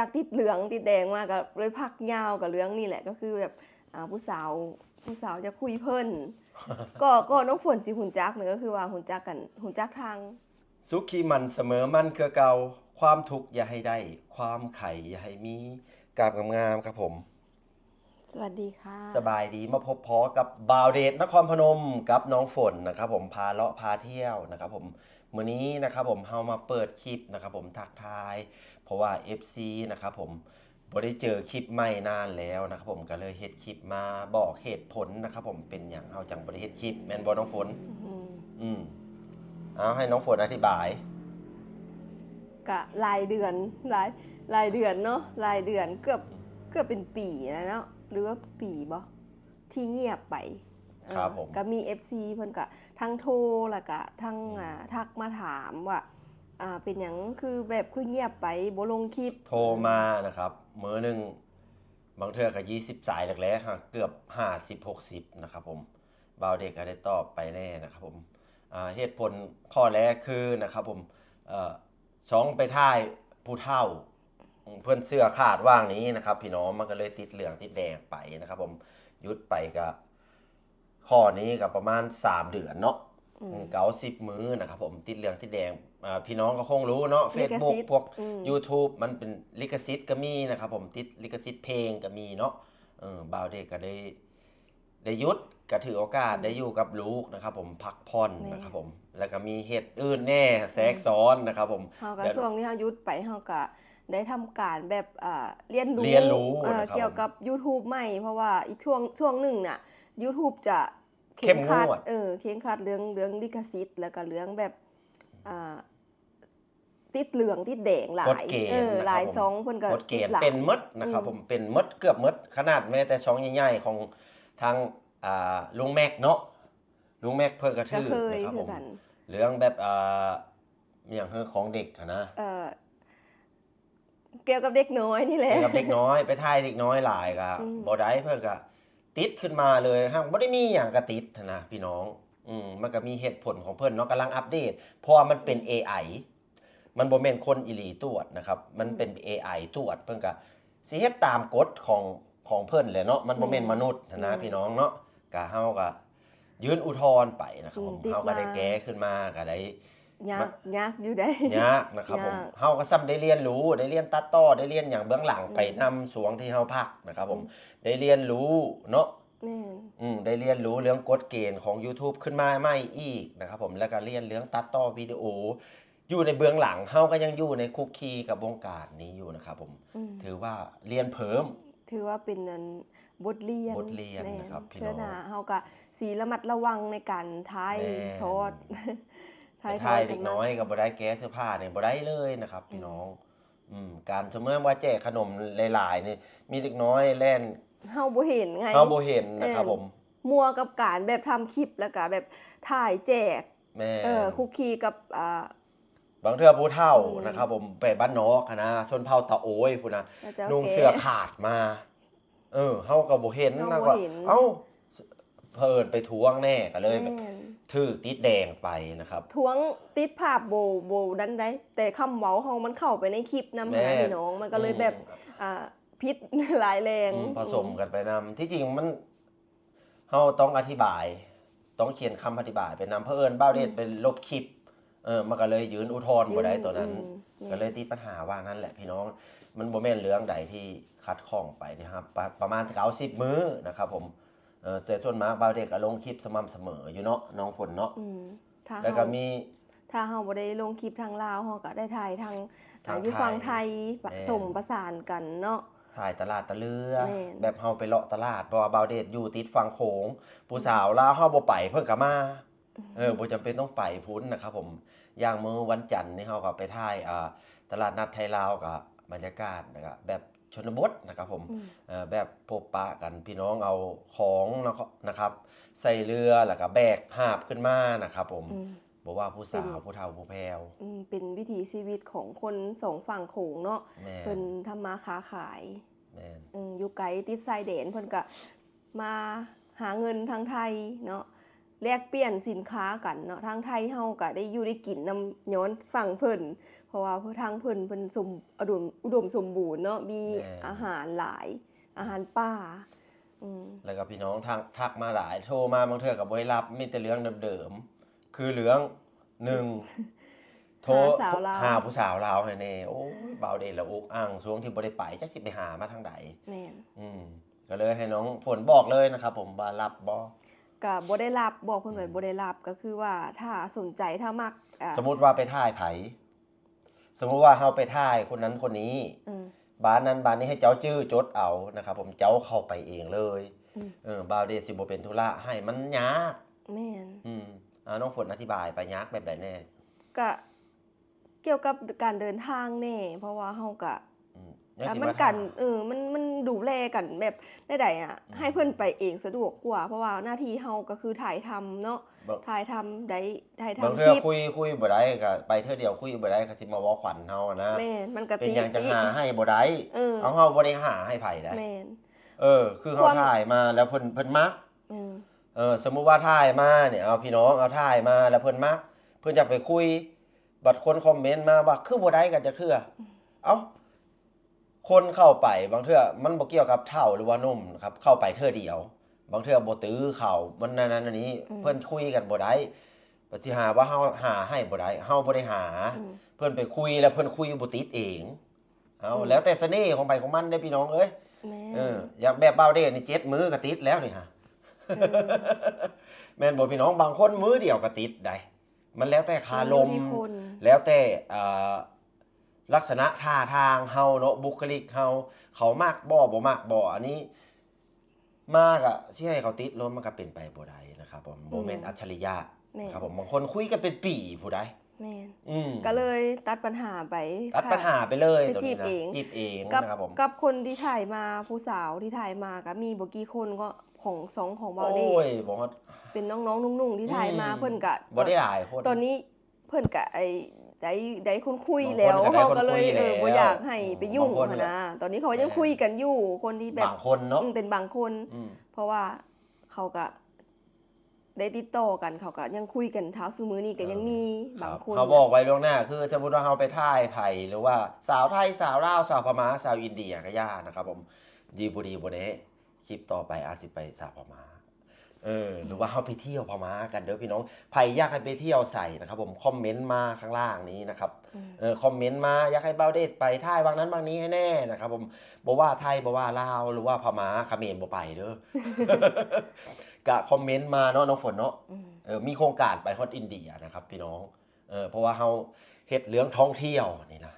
ຈາກຕິດເຫຼືອງຕິດແດງມາ ກໍເລີຍພັກຍາວກັບເລື່ອງນີ້ແຫຼະ ກໍຄືແບບ ອ່າ ຜູ້ສາວ ຜູ້ສາວຈະຄຸຍເພິ່ນ ກໍ ກໍນ້ອງຝົນຊິຮູ້ຈັກນີ້ ກໍຄືວ່າຮູ້ຈັກກັນ ຮູ້ຈັກທາງ ສຸຂີໝັ້ນສະເໝີໝັ້ນຄືເກົ່າ ຄວາມທຸກຢ່າໃຫ້ໄດ້ ຄວາມໄຂ້ຢ່າໃຫ້ມີ ກາບງາມໆ ຄັບຜົມ. ສະຫວັດດີຄ່ະ ສະບາຍດີ ມາພົບພໍ້ກັບບ່າວເດດນະຄອນພະນົມ ກັບນ້ອງຝົນນະຄັບຜົມ ພາເລາະພາທ່ຽວນະຄັບຜົມ. ມື້ນີ້ນະຄັບຜົມ ເຮົາມາເປີດຄລິບນະຄັບຜົມ ທັກທາຍ ເພາະວ່າເອັຟຊີນະຄັບຜົມ ບໍ່ໄດ້ເຈີຄລິບໃໝ່ນານແລ້ວນະຄັບຜົມ ກໍເລີຍເຮັດຄລິບມາບອກເຫດຜົນນະຄັບຜົມ ເປັນຫຍັງເຮົາຈັ່ງບໍ່ໄດ້ເຮັດຄລິບ ແມ່ນບໍ່ນ້ອງຝົນ? ອືມ ອືມ ເອົາ ໃຫ້ນ້ອງຝົນອະທິບາຍ. ກະຫຼາຍເດືອນ ຫຼາຍ ຫຼາຍເດືອນເນາະ ຫຼາຍເດືອນ ເກືອບ ເກືອບເປັນປີແລ້ວເນາະ ຫຼືວ່າປີບໍ່ ທີ່ງຽບໄປ. ເອີ ຄັບຜົມ ກະມີເອັຟຊີເພິ່ນກະທັງໂທ ແລ້ວກະທັງ ອືມ ອ່າ ທັກມາຖາມວ່າ ອ່າ ເປັນຫຍັງຄືແບບຄືງຽບໄປ ບໍ່ລົງຄລິບ ໂທມານະຄັບ ມື້ໜຶ່ງບາງເທື່ອກະຊາວສາຍແລກໆ ຫາເກືອບຫ້າສິບ ຫົກສິບນະຄັບຜົມ. ບ່າວເດດກະໄດ້ຕອບໄປແດ່ນະຄັບຜົມ. ອ່າ ເຫດຜົນຂໍ້ແລກຄືນະຄັບຜົມ ເອີ ຊ່ອງໄປຖ່າຍຜູ້ເຖົ້າ ເພິ່ນເຊື່ອຂາດວ່າງນີ້ນະຄັບພີ່ນ້ອງ ມັນກໍເລີຍຕິດເຫຼືອງຕິດແດງໄປນະຄັບຜົມ. ຢຸດໄປກະ ຂໍ້ນີ້ກໍປະມານສາມເດືອນເນາະ ອືມ ເກົ້າສິບມື້ນະຄັບຜົມ ຕິດເຫຼືອງຕິດແດງ. ອ່າ ພີ່ນ້ອງກໍຄົງຮູ້ເນາະ ເຟສບຸກ ລິຂະສິດ ພວກ ອືມ ຢູທູບ ມັນເປັນລິຂະສິດກໍມີນະຄັບຜົມ ຕິດລິຂະສິດເພງກໍມີເນາະ. ເອີ ບ່າວເດດກໍໄດ້ ໄດ້ຢຸດ ກໍຖືໂອກາດ ອືມ ໄດ້ຢູ່ກັບລູກນະຄັບຜົມ ພັກຜ່ອນ ແມ່ນ ນະຄັບຜົມ ແລ້ວກໍມີເຮັດອື່ນແດ່ ອືມ ແຊກຊ້ອນນະຄັບຜົມ. ເຮົາກໍ ແລ້ວ ຊ່ວງທີ່ເຮົາຢຸດໄປ ເຮົາກໍໄດ້ທຳການແບບ ເອີ ຮຽນຮູ້ ຮຽນຮູ້ ເອີ ນະຄັບ ກ່ຽວກັບຢູທູບໃໝ່ ເພາະວ່າອີກຊ່ວງ ຊ່ວງໜຶ່ງນະ ຢູທູບຈະເຄັ່ງຄັດ ເຄັ່ງງວດ ເອີ ເຄັ່ງຄັດເລື່ອງ ເລື່ອງລິຂະສິດ ແລ້ວກໍເລື່ອງແບບ ອ່າ ຕິດເຫຼືອງຕິດແດງຫຼາຍ ກົດເກນ ເອີ ນະຄັບ ຫຼາຍຊ່ອງເພິ່ນກໍ ກົດເກນ ຕິດຫຼາຍ ເປັນໝົດນະຄັບ ອືມ ຜົມ ເປັນໝົດ ເກືອບໝົດ ຂະໜາດແມ້ແຕ່ຊ່ອງໃຫຍ່ໆ ຂອງທາງ ອ່າ ລຸງແມັກເນາະ ລຸງແມັກເພິ່ນກໍຖືກ ກໍເຄີຍ ນະຄັບ ຄືກັນ ຜົມ ເລື່ອງແບບ ອ່າ ອີ່ຫຍັງເຮີ ຂອງເດັກຫັ້ນນະ ເອີ ກ່ຽວກັບເດັກນ້ອຍນີ້ແຫຼະ ກ່ຽວກັບເດັກນ້ອຍ ໄປຖ່າຍເດັກນ້ອຍຫຼາຍກໍ ອືມ ບໍ່ໄດ້ ເພິ່ນກໍຕິດຂຶ້ນມາເລີຍ ຫາກບໍ່ໄດ້ມີຫຍັງກໍຕິດຫັ້ນນະພີ່ນ້ອງ. ອືມ ມັນກໍມີເຫດຜົນຂອງເພິ່ນເນາະ ກຳລັງອັບເດດ ເພາະວ່າມັນເປັນ ອືມ ເອໄອ ມັນບໍ່ແມ່ນຄົນອີ່ຫຼີຕວດນະຄັບ ມັນເປັນ ອືມ ເອໄອຕວດ ເພິ່ນກໍຊິເຮັດຕາມກົດຂອງ ຂອງເພິ່ນແຫຼະເນາະ ມັນບໍ່ແມ່ນ ແມ່ນ ມະນຸດຫັ້ນນະ ອືມ ພີ່ນ້ອງເນາະ. ກະເຮົາກະຍື່ນອຸທອນໄປນະຄັບ ອືມ ເຮົາກໍໄດ້ແກ້ຂຶ້ນມາ ກໍໄດ້ ຍາກ ມາ ຍາກຢູ່ເດ້ ຍາກນະຄັບຜົມ ຍາກ ເຮົາກໍສ່ຳໄດ້ຮຽນຮູ້ ໄດ້ຮຽນຕັດຕໍ່ ໄດ້ຮຽນຫຍັງເບື້ອງຫຼັງ ອືມ ໄປນຳ ຊ່ວງທີ່ເຮົາພັກນະຄັບຜົມ ອືມ ໄດ້ຮຽນຮູ້ເນາະ ແມ່ນ ອືມ ໄດ້ຮຽນຮູ້ເລື່ອງກົດເກນຂອງຢູທູບຂຶ້ນມາໃໝ່ອີກນະຄັບຜົມ ແລ້ວກໍຮຽນເລື່ອງຕັດຕໍ່ວິດີໂອ ຢູ່ໃນເບື້ອງຫຼັງ ເຮົາກໍຍັງຢູ່ໃນຄຸກຄີກັບວົງການນີ້ຢູ່ນະຄັບຜົມ ອືມ ຖືວ່າຮຽນເພີ່ມ ຖືວ່າເປັນອັນ ບົດຮຽນ ບົດຮຽນ ແມ່ນ ນະຄັບ ພີ່ນ້ອງ ເທື່ອໜ້າເຮົາກໍຊິລະມັດລະວັງໃນການຖ່າຍ ແມ່ນ ທອດ ໄປຖ່າຍເດັກນ້ອຍກໍບໍ່ໄດ້ ແກ້ເສື້ອຜ້ານີ້ບໍ່ໄດ້ເລີຍນະຄັບ ອືມ ພີ່ນ້ອງ ອືມ ການສົມມຸດວ່າແຈກຂະໜົມຫຼາຍໆນີ້ ມີເດັກນ້ອຍແລ່ນ ເຮົາບໍ່ເຫັນໄງ ເຮົາບໍ່ເຫັນນະຄັບ ແມ່ນ ຜົມ ມົວກັບການແບບທຳຄລິບ ແລ້ວກໍແບບຖ່າຍແຈກ ແມ່ນ ເອີ ຄຸກຄີກັບ ອ່າ ບາງເທື່ອຜູ້ເຖົ້າ ອືມ ນະຄັບຜົມ ໄປບ້ານນອກຫັ້ນນະ ຊົນເຜົ່າຕາໂອຍພຸ້ນນະ ເຂົາເຈົ້າ ນຸ່ງເສື້ອຂາດມາ ເອີ ເຮົາກໍບໍ່ເຫັນ ເຮົາກໍ ເອົ້າ ເຜີນໄປທວງແດ່ ກໍເລີຍແບບ ແມ່ນ ຖືກຕິດແດງໄປນະຄັບ ທວງຕິດພາບບໍ່ ບໍ່ນັ້ນໃດ ແຕ່ຄຳເວົ້າເຮົາມັນເຂົ້າໄປໃນຄລິບນຳຫັ້ນນະ ແມ່ນ ພີ່ນ້ອງ ມັນກໍເລີຍແບບ ອືມ ອ່າ ຜິດຫຼາຍແຮງ ອືມ ປະສົມກັນໄປນຳ ອືມ ທີ່ຈິງມັນ ເຮົາຕ້ອງອະທິບາຍ ຕ້ອງຂຽນຄຳອະທິບາຍໄປນຳ ເຜີນບ່າວເດດ ອືມ ໄປລົບຄລິບ ເອີ ມັນກໍເລີຍຍື່ນອຸທອນບໍ່ໄດ້ ຍື່ນ ໂຕນັ້ນ ອືມ ແມ່ນ ກໍເລີຍຕິດບັນຫາວ່ານັ້ນແຫຼະພີ່ນ້ອງ ມັນບໍ່ແມ່ນເລື່ອງໃດທີ່ຂັດຂ້ອງໄປເດ້ ປະ ປະມານເກົ້າສິບມື້ນະຄັບຜົມ ເອີ ແຕ່ສ່ວນມາກບ່າວເດດກໍລົງຄລິບສະໝ່ຳສະເໝີຢູ່ເນາະ ນ້ອງຝົນເນາະ ອືມ ຖ້າ ແລ້ວກໍ ເຮົາ ມີ ຖ້າເຮົາບໍ່ໄດ້ລົງຄລິບທາງລາວ ເຮົາກໍໄດ້ຖ່າຍທາງ ທາງ ຢູ່ຝັ່ງໄທ ໄທ ປະ ແມ່ນ ສົມປະສານກັນເນາະ ຖ່າຍຕະຫຼາດຕະເລືອ ແມ່ນ ແບບເຮົາໄປເລາະຕະຫຼາດ ເພາະວ່າບ່າວເດດຢູ່ຕິດຝັ່ງໂຂງ ຜູ້ສາວລາວເຮົາບໍ່ໄປ ເພິ່ນກໍມາ ອືມ ເອີ ບໍ່ຈຳເປັນຕ້ອງໄປພຸ້ນນະຄັບຜົມ ຢ່າງມື້ວັນຈັນນີ້ເຮົາກໍໄປຖ່າຍ ອ່າ ຕະຫຼາດນັດໄທລາວ ກໍບັນຍາກາດ ແລ້ວກໍແບບ ຊົນນະບົດນະຄັບຜົມ ອືມ ເອີ ແບບພົບປະກັນ ພີ່ນ້ອງເອົາຂອງນະ ນະຄັບ ໃສ່ເຮືອ ແລ້ວກໍແບກຫາບຂຶ້ນມານະຄັບຜົມ ອືມ ບໍ່ວ່າຜູ້ສາວ ເປັນ ຜູ້ເຖົ້າ ຜູ້ແພວ ອືມ ເປັນວິຖີຊີວິດຂອງຄົນສອງຝັ່ງໂຂງເນາະ ແມ່ນ ເພິ່ນທຳມາຄ້າຂາຍ ແມ່ນ ອືມ ຢູ່ໄກຕິດຊາຍແດນ ເພິ່ນກໍມາຫາເງິນທາງໄທເນາະ ແລກປ່ຽນສິນຄ້າກັນເນາະ ທາງໄທເຮົາກໍໄດ້ຢູ່ໄດ້ກິນນຳຍ້ອນຝັ່ງເພິ່ນ ເພາະວ່າທາງເພິ່ນ ເພິ່ນສົມ ອຸດົມ ອຸດົມສົມບູນເນາະ ມີ ແມ່ນ ອາຫານຫຼາຍ ອາຫານປ່າ ອືມ ແລ້ວກໍພີ່ນ້ອງທັກ ທັກມາຫຼາຍ ໂທມາບາງເທື່ອກໍບໍ່ໄດ້ຮັບ ມີແຕ່ເລື່ອງເດີມໆ ຄືເລື່ອງ ໜຶ່ງ ໂທ ຫາສາວລາວ ຫາຜູ້ສາວລາວໃຫ້ແດ່. ໂອ້ຍ ບ່າວເດດລະອຸກອັ່ງ ຊ່ວງທີ່ບໍ່ໄດ້ໄປ ຈັກຊິໄປຫາມາທາງໃດ. ແມ່ນ ອືມ ກໍເລີຍໃຫ້ນ້ອງຝົນບອກເລີຍນະຄັບຜົມ ວ່າຮັບບໍ່? ກໍບໍ່ໄດ້ຮັບ ບອກເພິ່ນໄວ້ ອືມ ບໍ່ໄດ້ຮັບ ກໍຄືວ່າຖ້າສົນໃຈ ຖ້າມັກ ອ່າ ສົມມຸດວ່າໄປຖ່າຍໃຜ? ສົມມຸດວ່າເຮົາໄປຖ່າຍຄົນນັ້ນຄົນນີ້ ອືມ ບ້ານນັ້ນບ້ານນີ້ ໃຫ້ເຈົ້າຈື່ຈົດເອົານະຄັບຜົມ ເຈົ້າເຂົ້າໄປເອງເລີຍ. ອືມ ເອີ ບ່າວເດດຊິບໍ່ເປັນທຸລະໃຫ້ ມັນຍາກ. ແມ່ນ ອືມ ອ່າ ນ້ອງຝົນອະທິບາຍໄປ ຍາກແບບໃດແດ່? ກະກ່ຽວກັບການເດີນທາງແດ່ ເພາະວ່າເຮົາກະ ອືມ ຍັງ ອ່າ ຊິ ມັນ ມາ ກັນ ເອີ ມັນ ມັນດູແລກັນແບບໃດໆ ອະ ອືມ ໃຫ້ເພິ່ນໄປເອງສະດວກກວ່າ ເພາະວ່າໜ້າທີ່ເຮົາກໍຄືຖ່າຍທຳເນາະ ບາງ ຖ່າຍທຳໄດ້ ຖ່າຍທຳ ບາງເທື່ອ ຄລິບ ຄຸຍ ຄຸຍບໍ່ໄດ້ ກໍໄປເທື່ອດຽວ ຄຸຍບໍ່ໄດ້ ກໍຊິມາເວົ້າຂວັນເຮົານະ. ແມ່ນ ມັນກໍ ເປັນຫຍັງ ຕິ ຈັກຫາໃຫ້ບໍ່ໄດ້? ເອີ ເອົາ ເຮົາບໍ່ໄດ້ຫາໃຫ້ໃຜໃດ. ແມ່ນ ເອີ ຄືເຮົາ ຄວາມ ຖ່າຍມາແລ້ວເພິ່ນ ເພິ່ນມັກ. ເອີ ເອີ ສົມມຸດວ່າຖ່າຍມານີ້ ເອົາ ພີ່ນ້ອງ ເອົາ ຖ່າຍມາແລ້ວເພິ່ນມັກ ເພິ່ນຢາກໄປຄຸຍ ບັດຄົນຄອມເມັນມາວ່າ ຄືບໍ່ໄດ້ກັນຈັກເທື່ອ. ອືມ ເອົ້າ ຄົນເຂົ້າໄປ ບາງເທື່ອມັນບໍ່ກ່ຽວກັບເຖົ້າ ຫຼືວ່າໜຸ່ມນະຄັບ ເຂົ້າໄປເທື່ອດຽວ ບາງເທື່ອບໍ່ຕື້ເຂົາ ມັນນັ້ນນັ້ນນີ້ ອືມ ເພິ່ນຄຸຍກັນບໍ່ໄດ້ ບັດຊິຫາວ່າເຮົາຫາໃຫ້ບໍ່ໄດ້ ເຮົາບໍ່ໄດ້ຫາ. ອືມ ເພິ່ນໄປຄຸຍ ແລ້ວເພິ່ນຄຸຍບໍ່ຕິດເອງ. ເອົາ ອືມ ແລ້ວແຕ່ສະເໜ່ຂອງໃຜຂອງມັນເດ້ ພີ່ນ້ອງເອີຍ. ແມ່ນ ເອີ ຢ່າງແບບບ່າວເດດນີ້ ເຈັດມື້ກໍຕິດແລ້ວນີ້ຫາ. ເອີ ແມ່ນບໍ່ ພີ່ນ້ອງ? ບາງຄົນມື້ດຽວກໍຕິດໄດ໋ ມັນແລ້ວແຕ່ຄາລົມ ມັນຢູ່ທີ່ຄົນ ແລ້ວແຕ່ ເອີ ລັກສະນະທ່າທາງເຮົາເນາະ ບຸກຄະລິກເຮົາ ເຂົາມັກບໍ່ ບໍ່ມັກບໍ່ ອັນນີ້ ມາກະຊິໃຫ້ເຂົາຕິດລົມ ມັນກະເປັນໄປບໍ່ໄດ້ນະຄັບ ບໍ່ແມ່ນ ອືມ ອັດສະລິຍະ ແມ່ນ ນະຄັບຜົມ. ບາງຄົນຄຸຍກັນເປັນປີພຸ້ນໃດ໋. ແມ່ນ ອືມ ກະເລີຍຕັດປັນຫາໄປ ຕັດປັນຫາໄປເລີຍ ໄປ ໂຕນີ້ນະ ຈີບເອງ ຈີບເອງ ກັບ ນະຄັບຜົມ ກັບຄົນທີ່ຖ່າຍມາ ຜູ້ສາວທີ່ຖ່າຍມາກະມີບໍ່ກີ່ຄົນ ກໍຂອງຊ່ອງຂອງເວົ້າເດ້ ໂອ້ຍ ບໍ່ຮອດ ເປັນນ້ອງໆໜຸ່ງໆທີ່ຖ່າຍມາ ອືມ ເພິ່ນກະ ບໍ່ໄດ້ຫຼາຍຄົນ ຕອນນີ້ ເພິ່ນກະໄອ້ ໄດ້ ໄດ້ຄົນຄຸຍແລ້ວ ບາງຄົນກໍໄດ້ຄົນຄຸຍແລ້ວ ເຮົາກໍເລີຍ ເອີ ບໍ່ຢາກໃຫ້ ອືມ ໄປຫຍຸ້ງຫັ້ນນະ. ຕອນນີ້ເຂົາກໍຍັງຄຸຍກັນຢູ່ ຄົນທີ່ແບບ ບາງຄົນເນາະ ອືມ ເປັນບາງຄົນ ອືມ ເພາະວ່າເຂົາກະໄດ້ຕິດຕໍ່ກັນ ເຂົາກະຍັງຄຸຍກັນເທົ່າຊຸມື້ນີ້ ກະຍັງມີ ເອີ ບາງຄົນ ເຮົາບອກໄວ້ລ່ວງໜ້າ ຄືສົມມຸດວ່າເຮົາໄປຖ່າຍໃຜ ຫຼືວ່າສາວໄທ ສາວລາວ ສາວພະມ້າ ສາວອິນເດຍກະຢ່ານະຄັບຜົມ ດີບໍ່ດີບໍ່ແນ່ ຄລິບຕໍ່ໄປອາດຊິໄປສາວພະມ້າ ເອີ ອືມ ຫຼືວ່າເຮົາໄປທ່ຽວພະມ້າກັນເດີພີ່ນ້ອງ. ໃຜຢາກໃຫ້ໄປທ່ຽວໃສນະຄັບຜົມ ຄອມເມັນມາຂ້າງລ່າງນີ້ນະຄັບ ອືມ ເອີ ຄອມເມັນມາ ຢາກໃຫ້ບ່າວເດດໄປຖ່າຍຫວ່າງນັ້ນຫວ່າງນີ້ໃຫ້ແດ່ນະຄັບຜົມ. ບໍ່ວ່າໄທ ບໍ່ວ່າລາວ ຫຼືວ່າພະມ້າ ຂະເໝນ ບໍ່ໄປເດີ ກະຄອມເມັນມາເນາະ ນ້ອງຝົນເນາະ ອືມ ເອີ ມີໂຄງການໄປຮອດອິນເດຍນະຄັບພີ່ນ້ອງ. ເອີ ເພາະວ່າເຮົາເຮັດເລື່ອງທ່ອງທ່ຽວນີ້ນະ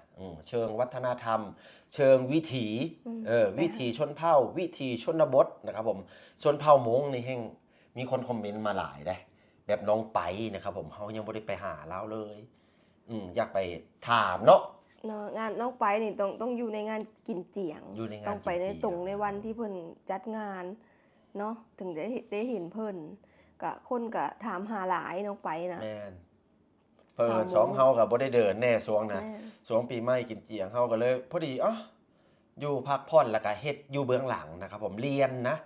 ເຊີງວັດທະນະທຳ ເຊີງວິຖີ ອືມ ເອີ ວິຖີຊົນເຜົ່າ ວິຖີຊົນນະບົດນະຄັບຜົມ. ຊົນເຜົ່າມົ້ງນີ້ແຮ່ງມີຄົນຄອມເມັນມາຫຼາຍເດ້ ແບບນ້ອງໄປນະຄັບຜົມ ເຮົາຍັງບໍ່ໄດ້ໄປຫາລາວເລີຍ ອືມ ຢາກໄປຖາມເນາະ ເນາະ ງານນ້ອງໄປນີ້ຕ້ອງ ຕ້ອງຢູ່ໃນງານກິນຈຽງ ຢູ່ໃນງານ ຕ້ອງໄປໃນ ກິນຈຽງ ຕົງໃນວັນທີ່ເພິ່ນຈັດງານເນາະ ເຖິງໄດ້ ໄດ້ເຫັນເພິ່ນ ກະຄົນກະຖາມຫາຫຼາຍ ນ້ອງໄປນະ ແມ່ນ ເພິ່ນສາວມົ້ງ ຊ່ອງເຮົາກໍບໍ່ໄດ້ເດີນແດ່ຊ່ວງນະ ແມ່ນ ຊ່ວງປີໃໝ່ກິນຈຽງ ເຮົາກໍເລີຍພໍດີ ເອົ້າ ຢູ່ພັກຜ່ອນ ແລ້ວກໍເຮັດຢູ່ເບື້ອງຫຼັງນະຄັບຜົມ ລຽນນະ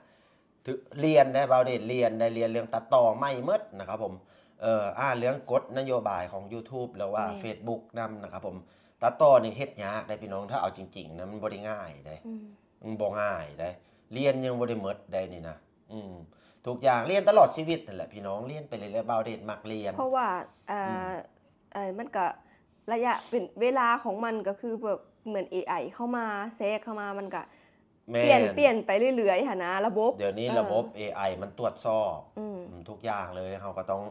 ຖື ລຽນໄດ້ ບ່າວເດດລຽນໄດ້ ລຽນເລື່ອງຕັດຕໍ່ໃໝ່ໝົດນະຄັບຜົມ ເອີ ອ່ານເລື່ອງກົດນະໂຍບາຍຂອງ YouTube ຫຼືວ່າ ແມ່ນ Facebook ນຳນະຄັບຜົມ. ຕັດຕໍ່ນີ້ເຮັດຍາກເດ້ພີ່ນ້ອງ ຖ້າເອົາຈິງໆນະ ມັນບໍ່ໄດ້ງ່າຍເດ້ ອືມ ມັນບໍ່ງ່າຍເດ້ ລຽນຍັງບໍ່ໄດ້ໝົດໃດນີ້ນະ ອືມ ທຸກຢ່າງລຽນຕະຫຼອດຊີວິດຫັ້ນແຫຼະພີ່ນ້ອງ ລຽນໄປເລື້ອຍໆ ບ່າວເດດມັກລຽນ ເພາະວ່າ ອ່າ ອືມ ເອີ ມັນກະໄລຍະເປັນເວລາຂອງມັນ ກະຄືແບບເໝືອນເອໄອເຂົ້າມາ ແຊກເຂົ້າມາ ມັນກະ ແມ່ນ ປ່ຽນ ປ່ຽນໄປເລື້ອຍໆຫັ້ນນະ ລະບົບ ດຽວນີ້ ເອີ ລະບົບເອໄອມັນຕວດສອບ ອືມ ອືມ ທຸກຢ່າງເລີຍ ເຮົາກໍຕ້ອງ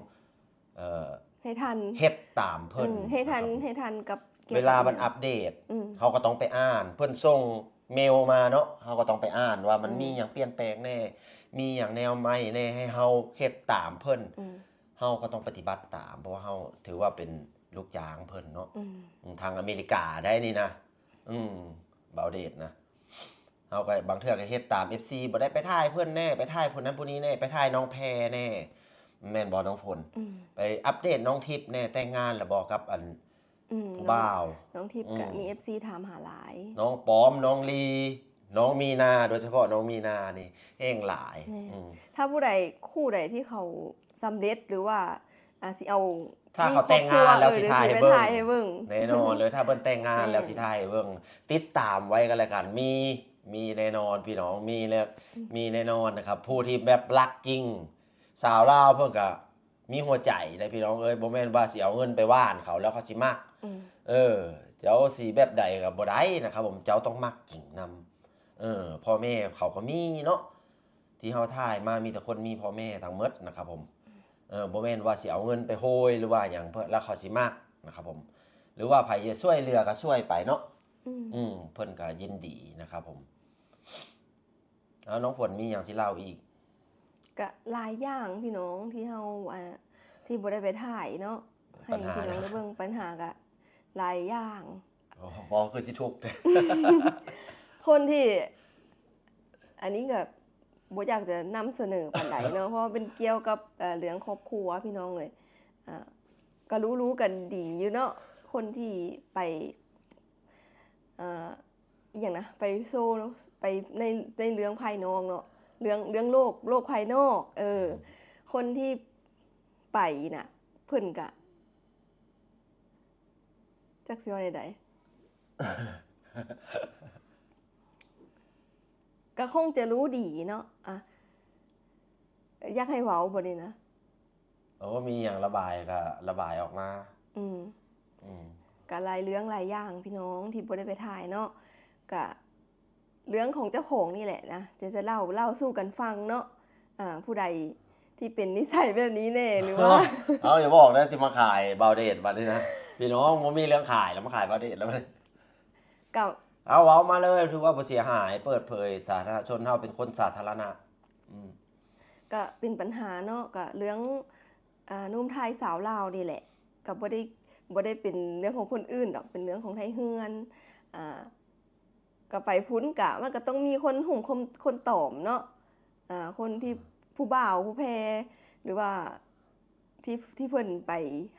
ເອີ ໃຫ້ທັນ ເຮັດຕາມເພິ່ນ ອືມ ໃຫ້ທັນ ນະຄັບ ໃຫ້ທັນກັບ ເວລາມັນອັບເດດ ອືມ ເຮົາກໍຕ້ອງໄປອ່ານ ເພິ່ນສົ່ງເມວມາເນາະ ເຮົາກໍຕ້ອງໄປອ່ານວ່າມັນ ອືມ ມີຫຍັງປ່ຽນແປງແດ່ ມີຫຍັງແນວໃໝ່ແດ່ ໃຫ້ເຮົາເຮັດຕາມເພິ່ນ ອືມ ເຮົາກໍຕ້ອງປະຕິບັດຕາມ ເພາະວ່າເຮົາຖືວ່າເປັນລູກຈ້າງເພິ່ນເນາະ ອືມ ອືມ ທາງອາເມລິກາໄດ໋ນີ້ນະ ອືມ ບ່າວເດດນະ ເຮົາກໍບາງເທື່ອກໍເຮັດຕາມເອັຟຊີ ບໍ່ໄດ້ໄປຖ່າຍເພິ່ນແດ່ ໄປຖ່າຍຜູ້ນັ້ນຜູ້ນີ້ແດ່ ໄປຖ່າຍນ້ອງແພແດ່ ແມ່ນບໍ່ນ້ອງຝົນ? ອືມ ໄປອັບເດດນ້ອງທິບແດ່ ແຕ່ງງານແລ້ວບໍ່ກັບອັນ ອືມ ຜູ້ບ່າວ ນ້ອງ ນ້ອງທິບ ອືມ ກໍມີເອັຟຊີຖາມຫາຫຼາຍ ນ້ອງປອມ ນ້ອງລີ ນ້ອງມີນາ ໂດຍສະເພາະນ້ອງມີນານີ້ແຮ່ງຫຼາຍ ແມ່ນ ອືມ ຖ້າຜູ້ໃດ ຄູ່ໃດທີ່ເຂົາ ສຳເລັດ ຫຼືວ່າ ອ່າ ຊິເອົາ ຖ້າເຂົາແຕ່ງງານແລ້ວ ມີຄອບຄົວ ຊິຖ່າຍໃຫ້ ເອີ ເບິ່ງ ຊິໄປຖ່າຍໃຫ້ເບິ່ງ ແນ່ນອນເລີຍ ຖ້າເພິ່ນແຕ່ງງານແລ້ວ ແມ່ນ ຊິຖ່າຍໃຫ້ເບິ່ງ ຕິດຕາມໄວ້ກັນແລ້ວກັນ ມີ ມີແນ່ນອນພີ່ນ້ອງ ມີແລ້ວ ອືມ ມີແນ່ນອນນະຄັບ ຜູ້ທີ່ແບບຮັກຈິງ ສາວລາວເພິ່ນກະມີຫົວໃຈເດ້ພີ່ນ້ອງເອີຍ ບໍ່ແມ່ນວ່າຊິເອົາເງິນໄປຫວ່ານເຂົາແລ້ວເຂົາຊິມັກ ອືມ ເອີ ເຈົ້າຊິແບບໃດກໍບໍ່ໄດ້ນະຄັບຜົມ ເຈົ້າຕ້ອງມັກຈິງນຳ ເອີ ພໍ່ແມ່ເຂົາກໍມີເນາະ ທີ່ເຮົາຖ່າຍມາມີແຕ່ຄົນມີພໍ່ແມ່ທັງໝົດນະຄັບຜົມ ເອີ ບໍ່ແມ່ນວ່າຊິເອົາເງິນໄປໂຮຍ ຫຼືວ່າຫຍັງ ແລ້ວເຂົາຊິມັກນະຄັບຜົມ ຫຼືວ່າໃຜຈະຊ່ວຍເຫຼືອກໍຊ່ວຍໄປເນາະ ອືມ ອືມ ເພິ່ນກໍຍິນດີນະຄັບຜົມ ເອົາ ນ້ອງຝົນມີຫຍັງຊິເລົ່າອີກ? ກະຫຼາຍຢ່າງພີ່ນ້ອງ ທີ່ເຮົາ ອ່າ ທີ່ບໍ່ໄດ້ໄປຖ່າຍເນາະ ໃຫ້ພີ່ນ້ອງໄດ້ເບິ່ງ ບັນຫາກະຫຼາຍຢ່າງ ໂອ້ ເວົ້າຄືຊິທຸກແທ້ ຄົນທີ່ ອັນນີ້ກໍບໍ່ຢາກຈະນຳສະເໜີປານໃດເນາະ ເພາະວ່າເປັນກ່ຽວກັບ ເອີ ເລື່ອງຄອບຄົວພີ່ນ້ອງເອີຍ ອ່າ ກໍຮູ້ໆກັນດີຢູ່ເນາະ ຄົນທີ່ໄປ ອ່າ ອີ່ຫຍັງນະ ໄປໂຊ ໄປໃນ ໃນເລື່ອງພາຍນອກເນາະ ເລື່ອງ ເລື່ອງໂລກ ໂລກພາຍນອກ ເອີ ຄົນທີ່ໄປນະ ເພິ່ນກະ ຈັກຊິເວົ້າແນວໃດ ກໍຄົງຈະຮູ້ດີເນາະ ອ່ະ ຢາກໃຫ້ເວົ້າບໍ່ນີ້ນະ? ໂອ້ ມີຫຍັງລະບາຍກະລະບາຍອອກມາ ອືມ ອືມ ກະຫຼາຍເລື່ອງຫຼາຍຢ່າງພີ່ນ້ອງທີ່ບໍ່ໄດ້ໄປຖ່າຍເນາະ ກະເລື່ອງຂອງເຈົ້າຂອງນີ້ແຫຼະນະ ຈະ ຈະເລົ່າ ເລົ່າສູ່ກັນຟັງເນາະ ອ່າ ຜູ້ໃດທີ່ເປັນນິໄສແບບນີ້ແດ່ ຫຼືວ່າ ເອົ້າ ຢ່າບອກເດີ ຊິມາຂາຍບ່າວເດດບັດນີ້ນະ ພີ່ນ້ອງ ບໍ່ມີເລື່ອງຂາຍແລ້ວ ມາຂາຍບ່າວເດດແລ້ວບັດນີ້ ກໍ ເອົາ ເວົ້າມາເລີຍ ຖືວ່າບໍ່ເສຍຫາຍ ເປີດເຜີຍ ສາທາລະນະຊົນ ເຮົາເປັນຄົນສາທາລະນະ ອືມ ກະເປັນບັນຫາເນາະ ກະເລື່ອງ ອ່າ ໜຸ່ມໄທສາວລາວນີ້ແຫຼະ ກະບໍ່ໄດ້ ບໍ່ໄດ້ເປັນເລື່ອງຂອງຄົນອື່ນດອກ ເປັນເລື່ອງຂອງໄທເຮືອນ ອ່າ ກະໄປພຸ້ນກະ ມັນກະຕ້ອງມີຄົນຫຸ້ມຄົນ ຄົນຕອມເນາະ ອ່າ ຄົນທີ່ ອືມ ຜູ້ບ່າວຜູ້ແພ ຫຼືວ່າ ທີ່ ທີ່ເພິ່ນໄປ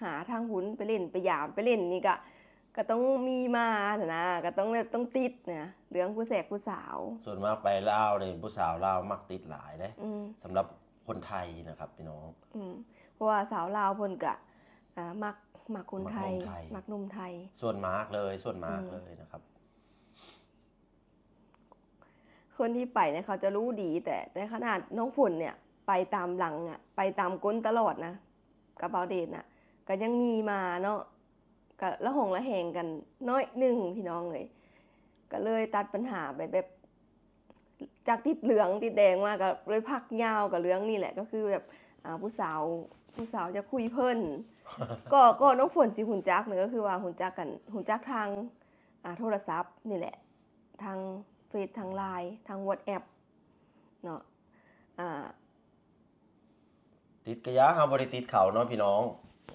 ຫາທາງພຸ້ນ ໄປຫຼິ້ນ ໄປຢາມ ໄປຫຼິ້ນນີ້ກະ ກະຕ້ອງມີມາຫັ້ນນະ ກະຕ້ອງແບບ ຕ້ອງຕິດນະ ເລື່ອງຜູ້ແຊກຜູ້ສາວ ສ່ວນມາກໄປລາວນີ້ ຜູ້ສາວລາວມັກຕິດຫຼາຍເດ້ ອືມ ສຳລັບຄົນໄທນະຄັບພີ່ນ້ອງ ອືມ ເພາະວ່າສາວລາວເພິ່ນກະ ອ່າ ມັກ ມັກຄົນໄທ ມັກໜຸ່ມໄທ ມັກໜຸ່ມໄທ ສ່ວນມາກເລີຍ ສ່ວນມາກເລີຍນະຄັບ ຄົນທີ່ໄປເນຍ ເຂົາຈະຮູ້ດີ ແຕ່ ແຕ່ຂະໜາດນ້ອງຝົນເນຍ ໄປຕາມຫຼັງອະ ໄປຕາມກົ້ນຕະຫຼອດນະ ກັບບ່າວເດດນະ ກໍຍັງມີມາເນາະ ກໍລະຫອງລະແຫງກັນໜ້ອຍໜຶ່ງພີ່ນ້ອງເອີຍ ກໍເລີຍຕັດບັນຫາໄປແບບ ຈາກຕິດເຫຼືອງຕິດແດງມາ ກໍເລີຍພັກຍາວກັບເລື່ອງນີ້ແຫຼະ ກໍຄືແບບ ອ່າ ຜູ້ສາວ ຜູ້ສາວຢາກຄຸຍເພິ່ນ ກໍ ກໍນ້ອງຝົນຊິຮູ້ຈັກນີ້ ກໍຄືວ່າຮູ້ຈັກກັນ ຮູ້ຈັກທາງ ອ່າ ໂທລະສັບນີ້ແຫຼະ ທາງເຟສ ທາງລາຍ ທາງວັອດແອັບເນາະ ອ່າ ຕິດກະຢ່າ ເຮົາບໍ່ໄດ້ຕິດເຂົາເນາະພີ່ນ້ອງ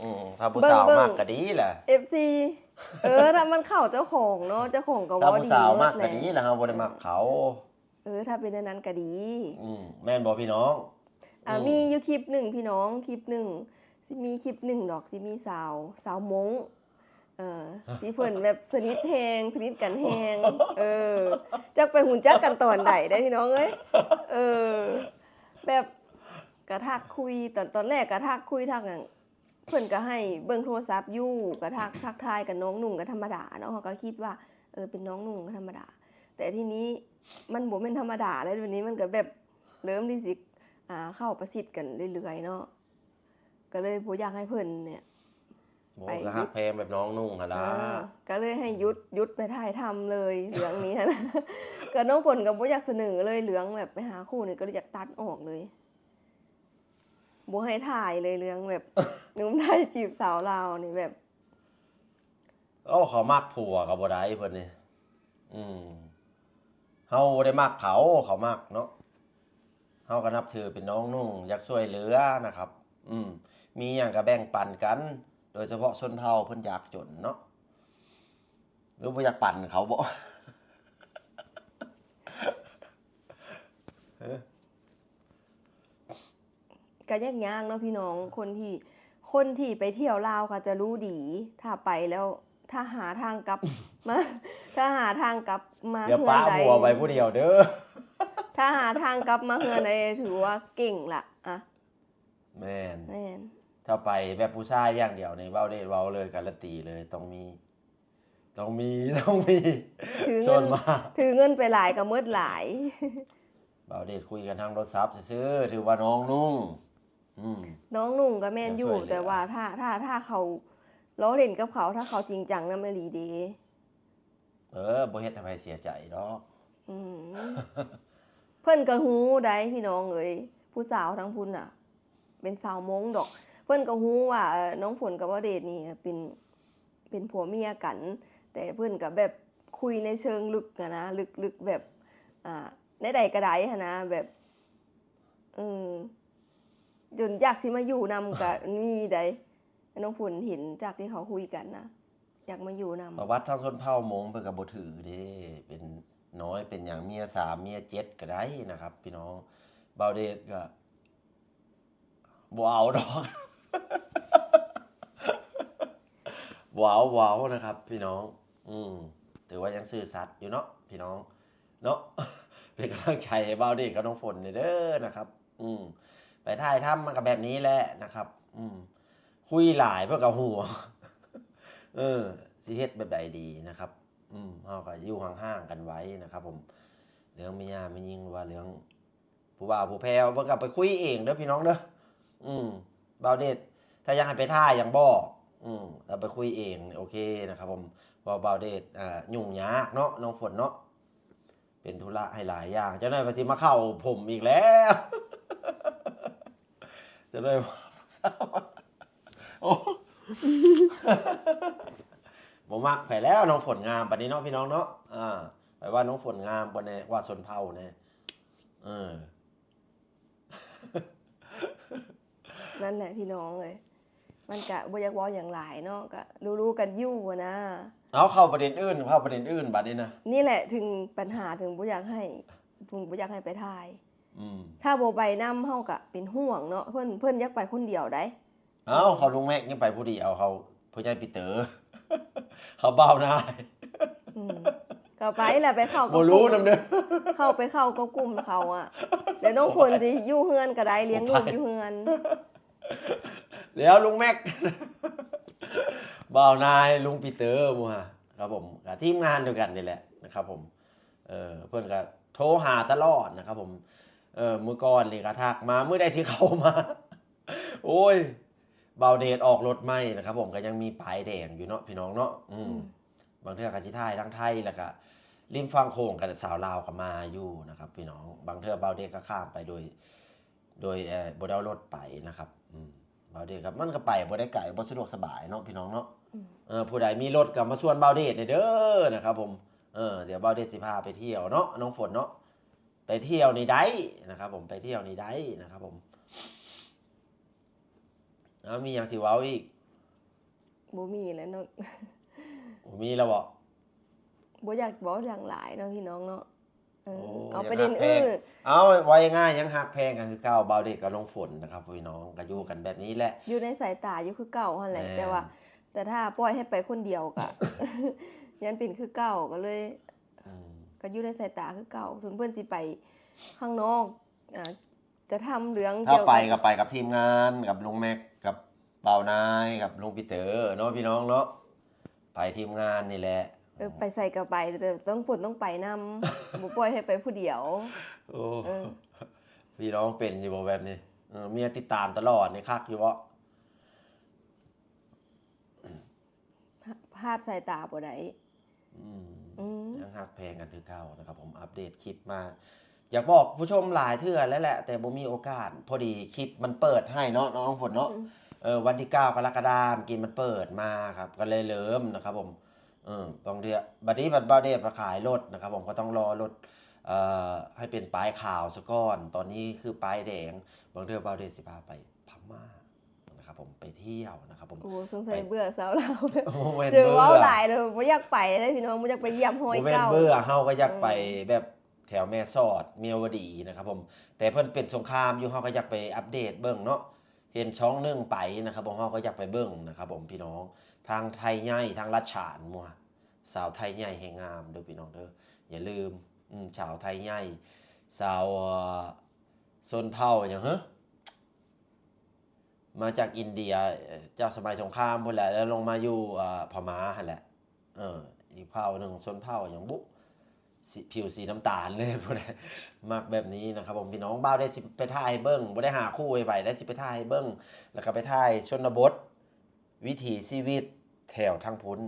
ອືມ ຖ້າຜູ້ສາວມັກກະດີແຫຼະ ເອັບຊີ ເອີ ຖ້າມັນເຂົ້າເຈົ້າຂອງເນາະ ເຈົ້າຂອງກໍເວົ້າດີ ຖ້າຜູ້ສາວມັກກະດີແຫຼະ ເຮົາບໍ່ໄດ້ມັກເຂົາ ເອີ ຖ້າເປັນແນວນັ້ນກໍດີ ອືມ ແມ່ນບໍ່ພີ່ນ້ອງ? ອ່າ ອືມ ມີຢູ່ຄລິບໜຶ່ງພີ່ນ້ອງ ຄລິບໜຶ່ງ ຊິມີຄລິບໜຶ່ງດອກ ຊິມີສາວ ສາວມົ້ງ ເອີ ທີ່ເພິ່ນແບບສະໜິດແຮງ ສະໜິດກັນແຮງ ເອີ ຈັກໄປຮູ້ຈັກກັນຕອນໃດໄດ໋ພີ່ນ້ອງເອີຍ ເອີ ແບບກະທັກຄຸຍ ຕອນ ຕອນແລກກະທັກຄຸຍ ທັກຫຍັງ ເພິ່ນກໍໃຫ້ເບິ່ງໂທລະສັບຢູ່ ກໍທັກ ທັກທາຍກັບນ້ອງໜຸ່ງກໍທຳມະດາເນາະ ເຮົາກໍຄິດວ່າ ເອີ ເປັນນ້ອງໜຸ່ງກໍທຳມະດາ ແຕ່ທີນີ້ມັນບໍ່ແມ່ນທຳມະດາແລ້ວ ດຽວນີ້ມັນກໍແບບເລີ່ມທີ່ຊິ ອ່າ ເຂົ້າປະຊິດກັນເລື້ອຍໆເນາະ ກໍເລີຍບໍ່ຢາກໃຫ້ເພິ່ນເນຍ ໂອ້ ໄປ ກໍຮັກແພງແບບນ້ອງໜຸ່ງຫັ້ນລະ ເອີ ກໍເລີຍໃຫ້ຢຸດ ຢຸດໄປຖ່າຍທຳເລີຍເລື່ອງນີ້ຫັ້ນ ກໍນ້ອງຝົນກໍບໍ່ຢາກສະເໜີເລີຍ ເລື່ອງແບບໄປຫາຄູ່ນີ້ ກໍເລີຍຢາກຕັດອອກເລີຍ ບໍ່ໃຫ້ຖ່າຍເລີຍ ເລື່ອງແບບໜຸ່ມໄທຈີບສາວລາວນີ້ແບບ ເອົ້າ ເຂົາມັກຜົວກໍບໍ່ໄດ້ເພິ່ນນີ້ ອືມ ເຮົາບໍ່ໄດ້ມັກເຂົາ ເຂົາມັກເນາະ ເຮົາກໍນັບຖືເປັນນ້ອງໜຸ່ງ ຢາກຊ່ວຍເຫຼືອນະຄັບ ອືມ ມີຫຍັງກໍແບ່ງປັນກັນ ໂດຍສະເພາະຊົນເຜົ່າເພິ່ນຍາກຈົນເນາະ ຫຼືບໍ່ຢາກປັນເຂົາບໍ? ກໍຍາກໆເນາະພີ່ນ້ອງ ຄົນທີ່ ຄົນທີ່ໄປທ່ຽວລາວເຂົາຈະຮູ້ດີ ຖ້າໄປແລ້ວ ຖ້າຫາທາງກັບມາ ຖ້າຫາທາງກັບມາເຮືອນໄດ້ ຢ່າປະຜົວໄປຜູ້ດຽວເດີ ຖ້າຫາທາງກັບມາເຮືອນໄດ້ ຖືວ່າເກັ່ງລະ ອະ ແມ່ນ ແມ່ນ ຖ້າໄປແບບຜູ້ຊາຍຢ່າງດຽວນີ້ ເວົ້າເດດເວົ້າເລີຍ ກາຣັນຕີເລີຍ ຕ້ອງມີ ຕ້ອງມີ ຕ້ອງມີ ຖືເງິນ ສ່ວນມາກ ຖືເງິນໄປຫຼາຍກໍໝົດຫຼາຍ. ເວົ້າເດດຄຸຍກັນທາງໂທລະສັບຊື່ໆ ຖືວ່ານ້ອງນຸ່ງ ອືມ ນ້ອງນຸ່ງກໍແມ່ນຢູ່ ແຕ່ວ່າຖ້າ ຖ້າ ຖ້າເຂົາລໍ້ຫຼິ້ນກັບເຂົາ ຖ້າເຂົາຈິງຈັງນຳອີ່ຫຼີເດ ເອີ ບໍ່ເຮັດໃຫ້ໃຜເສຍໃຈດອກ ອືມ ເພິ່ນກໍຮູ້ໄດ໋ພີ່ນ້ອງເອີຍ ຜູ້ສາວທາງພຸ້ນນະ ເປັນສາວມົ້ງດອກ ເພິ່ນກໍຮູ້ວ່າ ເອີ ນ້ອງຝົນກັບບ່າວເດດນີ້ເປັນ ເປັນຜົວເມຍກັນ ແຕ່ເພິ່ນກໍແບບຄຸຍໃນເຊີງເລິກຫັ້ນນະ ເລິກໆ ແບບ ອ່າ ແນວໃດກໍໄດ້ຫັ້ນນະ ແບບ ເອີ ຈົນຢາກຊິມາຢູ່ນຳກໍມີໄດ໋ ນ້ອງຝົນເຫັນຈາກທີ່ເຂົາຄຸຍກັນນະ ຢາກມາຢູ່ນຳ. ປະຫວັດທາງຊົນເຜົ່າມົ້ງເພິ່ນກໍບໍ່ຖືເດ້ ເປັນນ້ອຍເປັນຫຍັງ ເມຍສາມເມຍເຈັດກໍໄດ້ນະຄັບພີ່ນ້ອງ. ບ່າວເດດກໍບໍ່ເອົາດອກ ບໍ່ເອົາ ບໍ່ເອົານະຄັບພີ່ນ້ອງ. ອືມ ຖືວ່າຍັງຊື່ສັດຢູ່ເນາະພີ່ນ້ອງເນາະ ເປັນກຳລັງໃຈໃຫ້ບ່າວເດດກັບນ້ອງຝົນແດ່ເດີນະຄັບ. ອືມ ໄປຖ່າຍທຳມັນກໍແບບນີ້ແຫຼະນະຄັບ. ອືມ ຄຸຍຫຼາຍເພິ່ນກໍຫົວ ເອີ ຊິເຮັດແບບໃດດີນະຄັບ. ອືມ ເຮົາກໍຢູ່ຫ່າງໆກັນໄວ້ນະຄັບຜົມ ເລື່ອງແມ່ຍ່າແມ່ຍິງ ຫຼືວ່າເລື່ອງຜູ້ບ່າວຜູ້ແພ້ວ ເພິ່ນກໍໄປຄຸຍເອງເດີພີ່ນ້ອງເດີ. ອືມ ບ່າວເດດ ຖ້າຢາກໃຫ້ໄປຖ່າຍຫຍັງບອກ ອືມ ລະໄປຄຸຍເອງ ໂອເຄນະຄັບຜົມ. ເພາະບ່າວເດດ ອ່າ ຫຍຸ້ງຍາກເນາະ ນ້ອງຝົນເນາະ ເປັນທຸລະໃຫ້ຫຼາຍຢ່າງ ຈັກໜ່ອຍວ່າຊິມາເຂົ້າຜົມອີກແລ້ວ ຈັກໜ່ອຍ ໂອ້ ບໍ່ມັກໃຜແລ້ວ ນ້ອງຝົນງາມປານນີ້ເນາະ ພີ່ນ້ອງເນາະ. ອ່າ ໄປວ່ານ້ອງຝົນງາມກວ່າແດ່ ກວ່າຊົນເຜົ່າແດ່ ເອີ. ນັ້ນແຫຼະພີ່ນ້ອງເອີຍ ມັນກະບໍ່ຢາກເວົ້າຫຍັງຫຼາຍເນາະ ກະຮູ້ໆກັນຢູ່ຫັ້ນນາ. ເອົາ ເຂົ້າປະເດັນອື່ນ ເຂົ້າປະເດັນອື່ນບາດນີ້ນະ. ນີ້ແຫຼະເຖິງປັນຫາ ເຖິງບໍ່ຢາກໃຫ້ ເພິ່ນບໍ່ຢາກໃຫ້ໄປຖ່າຍ. ອືມ ຖ້າບໍ່ໄປນຳ ເຮົາກະເປັນຫ່ວງເນາະ ເພິ່ນ ເພິ່ນຢາກໄປຄົນດຽວໃດ໋. ເອົ້າ ເຂົາລຸງແມັກຍັງໄປຜູ້ດຽວ ເຂົາ ພໍ່ໃຫຍ່ປີເຕີ ເຂົາບ່າວນາຍ. ອືມ ເຂົ້າໄປແລ້ວໄປເຂົ້າ ບໍ່ຮູ້ນຳເດີ ເຂົ້າໄປເຂົ້າກັບກຸ່ມເຂົາອະ ແລ້ວນ້ອງຝົນຊິຢູ່ເຮືອນກໍໄດ້ ລ້ຽງລູກຢູ່ເຮືອນ. ແລ້ວລຸງແມັກ ບ່າວນາຍ ລຸງປີເຕີໝູ່ຫາ ຄັບຜົມ ກໍທີມງານດຽວກັນນີ້ແຫຼະນະຄັບຜົມ. ເອີ ເພິ່ນກໍໂທຫາຕະຫຼອດນະຄັບຜົມ. ເອີ ມື້ກ່ອນນີ້ກໍທັກມາ ມື້ໃດຊິເຂົ້າມາ. ໂອ້ຍ ບ່າວເດດອອກລົດໃໝ່ນະຄັບຜົມ ກໍຍັງມີປ້າຍແດງຢູ່ເນາະ ພີ່ນ້ອງເນາະ. ອືມ ອືມ ບາງເທື່ອກໍຊິຖ່າຍທາງໄທ ແລ້ວກໍລິມຝັ່ງໂຂງ ກໍສາວລາວກໍມາຢູ່ນະຄັບພີ່ນ້ອງ. ບາງເທື່ອບ່າວເດດກໍຂ້າມໄປໂດຍ ໂດຍ ເອີ ບໍ່ໄດ້ເອົາລົດໄປນະຄັບ. ອືມ ບ່າວເດດກໍ ມັນກໍໄປບໍ່ໄດ້ໄກ ບໍ່ສະດວກສະບາຍເນາະ ພີ່ນ້ອງເນາະ. ອືມ ເອີ ຜູ້ໃດມີລົດກໍມາຊວນບ່າວເດດແດ່ເດີນະຄັບຜົມ. ເອີ ດຽວບ່າວເດດຊິພາໄປທ່ຽວເນາະ ນ້ອງຝົນເນາະ. ໄປທ່ຽວນີ້ໄດ້ນະຄັບຜົມ ໄປທ່ຽວນີ້ໄດ້ນະຄັບຜົມ. ເອົາ ມີຫຍັງຊິເວົ້າອີກ? ບໍ່ມີແລ້ວເນາະ ບໍ່ມີແລ້ວເບາະ? ບໍ່ຢາກເວົ້າຫຍັງຫຼາຍເນາະ ພີ່ນ້ອງເນາະ. ເອີ ເອົາປະເດັນອື່ນ ເອົາ ເວົ້າງ່າຍໆ ຍັງຮັກແພງກັນຄືເກົ່າ ບ່າວເດດກັບນ້ອງຝົນນະຄັບພີ່ນ້ອງ ກໍຢູ່ກັນແບບນີ້ແຫຼະ ຢູ່ໃນສາຍຕາຢູ່ຄືເກົ່າຫັ້ນແຫຼະ. ແຕ່ວ່າ ແຕ່ຖ້າປ່ອຍໃຫ້ໄປຄົນດຽວກໍຍັງເປັນຄືເກົ່າ ກໍເລີຍ ອືມ ກໍຢູ່ໃນສາຍຕາຄືເກົ່າ ເຖິງເພິ່ນຊິໄປຂ້າງນອກ ອ່າ ຈະທຳເລື່ອງ ຖ້າໄປກໍໄປກັບທີມງານ ກັບລຸງແມັກ ກັບບ່າວນາຍ ກັບລຸງປີເຕີເນາະ ພີ່ນ້ອງເນາະ. ໄປທີມງານນີ້ແຫຼະ ເອີ ໄປໃສກໍໄປ ແຕ່ຕ້ອງ ເພິ່ນຕ້ອງໄປນຳ ບໍ່ປ່ອຍໃຫ້ໄປຜູ້ດຽວ. ໂອ້ ເອີ ພີ່ນ້ອງເປັນຢູ່ບໍ່ແບບນີ້? ເອີ ເມຍຕິດຕາມຕະຫຼອດນີ້ຄັກຢູ່ບໍ່? ພາດສາຍຕາບໍ່ໄດ້. ອືມ ອືມ ຍັງຮັກແພງກັນຄືເກົ່ານະຄັບຜົມ. ອັບເດດຄລິບມາ ຢາກບອກຜູ້ຊົມຫຼາຍເທື່ອແລ້ວແຫຼະ ແຕ່ບໍ່ມີໂອກາດ ພໍດີຄລິບມັນເປີດໃຫ້ເນາະ ນ້ອງຝົນເນາະ. ອືມ ເອີ ວັນທີເກົ້າ ກໍລະກະດາ ເມື່ອກີ້ມັນເປີດມາຄັບ ກໍເລີຍເລີ່ມນະຄັບຜົມ. ເອີ ບາງເທື່ອ ບັດນີ້ບັດບ່າວເດດມາຂາຍລົດນະຄັບຜົມ ກໍຕ້ອງລໍລົດ ເອີ ໃຫ້ເປັນປ້າຍຂາວສາກ່ອນ ຕອນນີ້ຄືປ້າຍແດງ. ບາງເທື່ອບ່າວເດດຊິພາໄປພະມ້າ ນະຄັບຜົມ ໄປທ່ຽວນະຄັບຜົມ. ໂອ້ ສົງໄສເບື່ອຊາວລາວ ເຈີເວົ້າຫຼາຍເລີຍ ບໍ່ຢາກໄປເລີຍພີ່ນ້ອງ ບໍ່ຢາກໄປຢ້ຽມຮອຍເກົ່າ. ບໍ່ແມ່ນເບື່ອ ເຮົາກໍຢາກໄປ ອືມ ແບບແຖວແມ່ສອດ ເມຍວະດີນະຄັບຜົມ ແຕ່ເພິ່ນເປັນສົງຄາມຢູ່ ເຮົາກໍຢາກໄປອັບເດດເບິ່ງເນາະ. ເຫັນຊ່ອງໜຶ່ງໄປນະຄັບ ພວກເຮົາກໍຢາກໄປເບິ່ງນະຄັບຜົມ ພີ່ນ້ອງ ທາງໄທໃຫຍ່ ທາງລັດສານໝູ່ ສາວໄທໃຫຍ່ແຮງງາມເດີພີ່ນ້ອງເດີ ຢ່າລືມ. ອືມ ຊາວໄທໃຫຍ່ ຊາວ ເອີ ຊົນເຜົ່າຫຍັງເຮີ? ມາຈາກອິນເດຍ ເອີ ຈາກສະໄໝສົງຄາມພຸ້ນແຫຼະ ແລ້ວລົງມາຢູ່ ເອີ ພະມ້າຫັ້ນແຫຼະ. ເອີ ອີກເຜົ່າໜຶ່ງ ຊົນເຜົ່າຫຍັງບຸ ສີ ຜິວສີນ້ຳຕານເລີຍ ຜູ້ໃດມັກແບບນີ້ນະຄັບຜົມ ພີ່ນ້ອງ. ບ່າວໄດ້ຊິໄປຖ່າຍໃຫ້ເບິ່ງ ບໍ່ໄດ້ຫາຄູ່ໃຫ້ໃຜ ໄດ້ຊິໄປຖ່າຍໃຫ້ເບິ່ງ ແລ້ວກໍໄປຖ່າຍຊົນນະບົດ ວິຖີຊີວິດແຖວທາງພຸ້ນ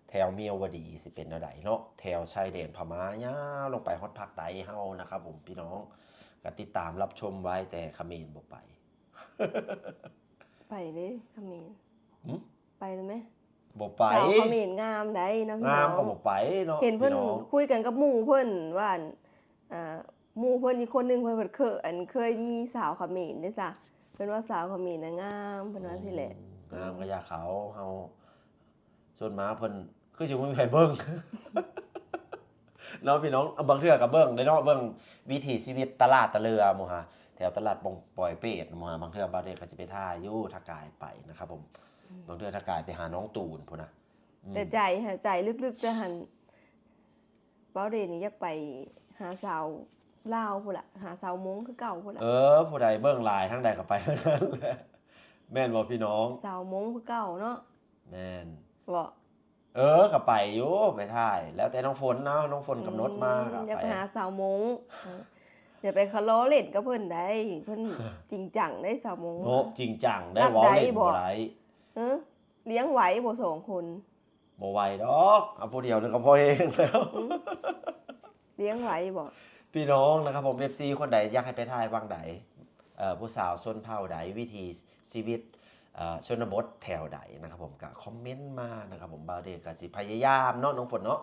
ແຖວມຽວວະດີ ຊິເປັນແນວໃດເນາະ ແຖວຊາຍແດນພະມ້າ ຍາວລົງໄປຮອດພາກໃຕ້ເຮົານະຄັບຜົມ ພີ່ນ້ອງ. ກໍຕິດຕາມຮັບຊົມໄວ້ ແຕ່ຂະເໝນບໍ່ໄປ. ໄປເດ້ຂະເໝນ. ຫື? ໄປໄດ້ໄໝ? ບໍ່ໄປ. ສາວຂະເໝນງາມໃດ໋ເນາະ ພີ່ນ້ອງ. ງາມກໍບໍ່ໄປເນາະ ເຫັນເພິ່ນ ພີ່ນ້ອງ ຄຸຍກັນກັບໝູ່ເພິ່ນວ່າ ອ່າ ໝູ່ເພິ່ນອີກຄົນໜຶ່ງ ເພິ່ນເຄີຍ ອັນ ເຄີຍມີສາວຂະເໝນເດ້ຊະ. ເພິ່ນວ່າສາວຂະເໝນນະງາມ ເພິ່ນວ່າຊີ້ແຫຼະ. ອືມ ງາມກໍຢ່າເຂົາ ເຮົາ ສ່ວນມາກເພິ່ນຄືຊິບໍ່ມີໃຜເບິ່ງເນາະ ພີ່ນ້ອງ. ບາງເທື່ອກໍເບິ່ງເດ້ເນາະ ເບິ່ງວິຖີຊີວິດຕະຫຼາດຕະເຫຼືອໝູ່ຫາ ແຖວຕະຫຼາດປອງປອຍເປດໝູ່ຫາ. ບາງເທື່ອບ່າວເດກກໍຊິໄປຖ່າຍຢູ່ ຖ້າກາຍໄປນະຄັບຜົມ. ອືມ ບາງເທື່ອຖ້າກາຍໄປຫານ້ອງຕູນພຸ້ນນະ. ອືມ ແຕ່ໃຈ ໃຈລຶກໆ ແຕ່ຫັ້ນ ບ່າວເດນີ້ຢາກໄປຫາສາວລາວພຸ້ນລະ ຫາສາວມົ້ງຄືເກົ່າພຸ້ນລະ. ເອີ ຜູ້ໃດເບິ່ງຫຼາຍທາງໃດກໍໄປທາງນັ້ນແຫຼະ ແມ່ນບໍ່ພີ່ນ້ອງ? ສາວມົ້ງຄືເກົ່າເນາະ. ແມ່ນ. ເບາະ. ເອີ ກໍໄປຢູ່ ໄປຖ່າຍ ແລ້ວແຕ່ນ້ອງຝົນເນາະ ນ້ອງຝົນກຳນົດມາ ອືມ ກໍໄປ. ຢາກໄປຫາສາວມົ້ງ ເອີ ຢ່າໄປຄະລໍເລ່ນກັບເພິ່ນໃດ໋ ເພິ່ນຈິງຈັງໃດ໋ ສາວມົ້ງເນາະ. ຈິງຈັງໃດ໋ ເວົ້າເລ່ນບໍ່ໄດ້. ເອີ ລ້ຽງໄຫວບໍ່ສອງຄົນ? ບໍ່ໄຫວດອກ ເອົາຜູ້ດຽວນີ້ກໍພໍແຮງແລ້ວ. ອືມ ລ້ຽງໄຫວບໍ່? ພີ່ນ້ອງນະຄັບຜົມ ເອັຟຊີ ຄົນໃດຢາກໃຫ້ໄປຖ່າຍວັງໃດ ເອີ ຜູ້ສາວຊົນເຜົ່າໃດ ວິຖີຊີວິດ ເອີ ຊົນນະບົດແຖວໃດນະຄັບຜົມ ກໍຄອມເມັນມານະຄັບຜົມ. ບ່າວເດກໍຊິພະຍາຍາມເນາະ ນ້ອງຝົນເນາະ.